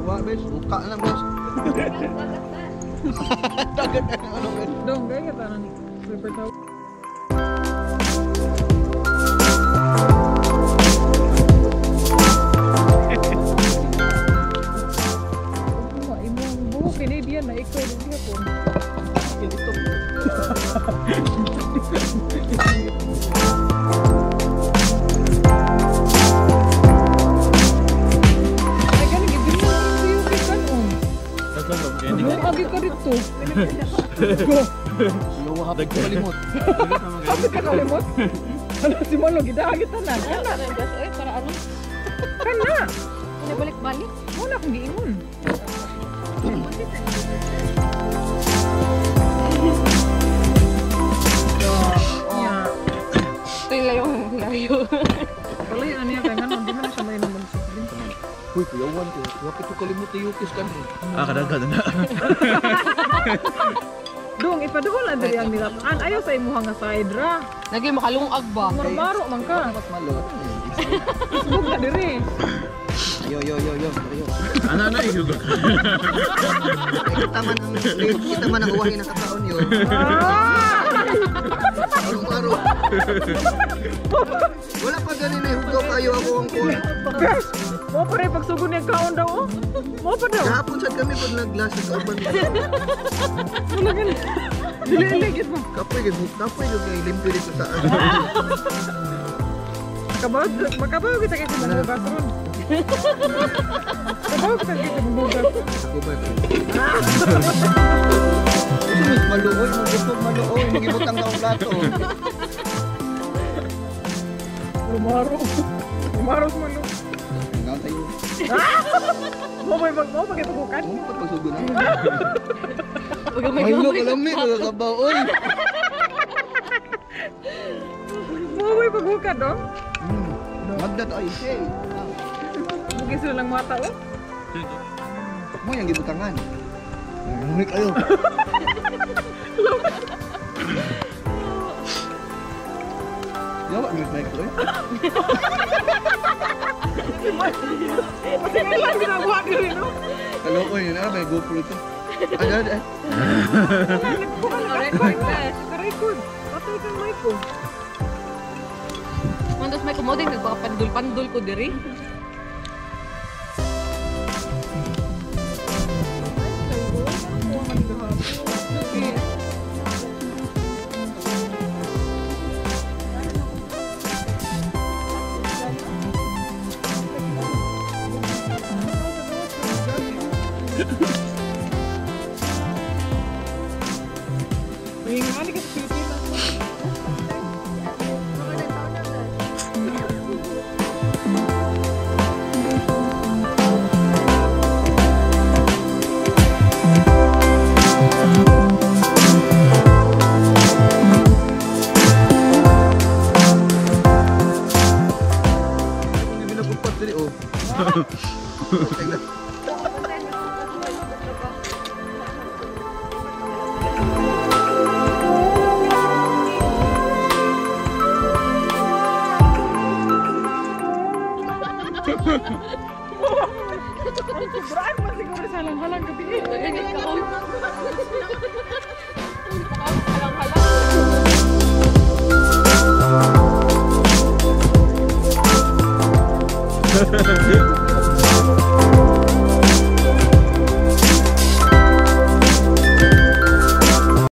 Wa bes, uka lang bes. Dagat na ano bes. Dong, gaya ka na ni paper towel. Imong buhok Canadian na ikaw din hapon. Ito. Ay gani gibili ko yung kanon. Agi ka dito. Yo, hapit ko kalimot. Hapit ka kalimot? Ano si Molo gidagit tanan. Kana oy para ano? Kana. Balik-balik. Mo na akong giingon. Yeah. Ito yung layo. Palayo na niya kay ngano, di man na siya may naman sa drink. Uy, kuyawan ko. Hapit ko kalimot yukis kan. Ah, kadagad na. Dong, ipaduol ang diri ang nilapan. Ayaw sa imuha nga side ra. Nagi makalungag ba? Marmaro man ka. Mas malo. Isbog na diri. Yo yo yo yo yo. Ana na iyo. Kita man ang kita man ang uwahin ng kataon yo. Aro-aro. Wala pa gani na hugaw kayo ako ang kuan. Guys, mo pa rin pagsugod niya kaon daw oh. Mo pa daw. Kahapon sad kami pud naglas sa uban. Wala gani. Dili gid mo. Kapoy gid kapoy gid kay limpyo dito sa. Makabaw, makabaw kita kay sa mga ron. Kabaw kita kay sa mga. Ako ba? Gusto mo maluoy, mo gusto maluoy, magibutang na ang plato. Lumaro. Lumaro sa malo. Hanggang tayo. Mo may mag mo pagitugukan. Mo pagpasugod na. May Mahilo ka lang may kakabaw oy. Mo may paghukan do. Magdat ay hey. Bugi sila lang mata oh. Mo yang gibutangan. Ngunit kayo. Yawa gyud mic ko eh. Kasi nga lang ginagawa diri no. Kaloko yun ah, may GoPro ito. Ay, ay, ay. Naka-record. Patay kang mic ko. Mandos may kumoding nagpapandul-pandul ko diri. Ano ka sa Pilipinas? Kung ibinagupat diri oh.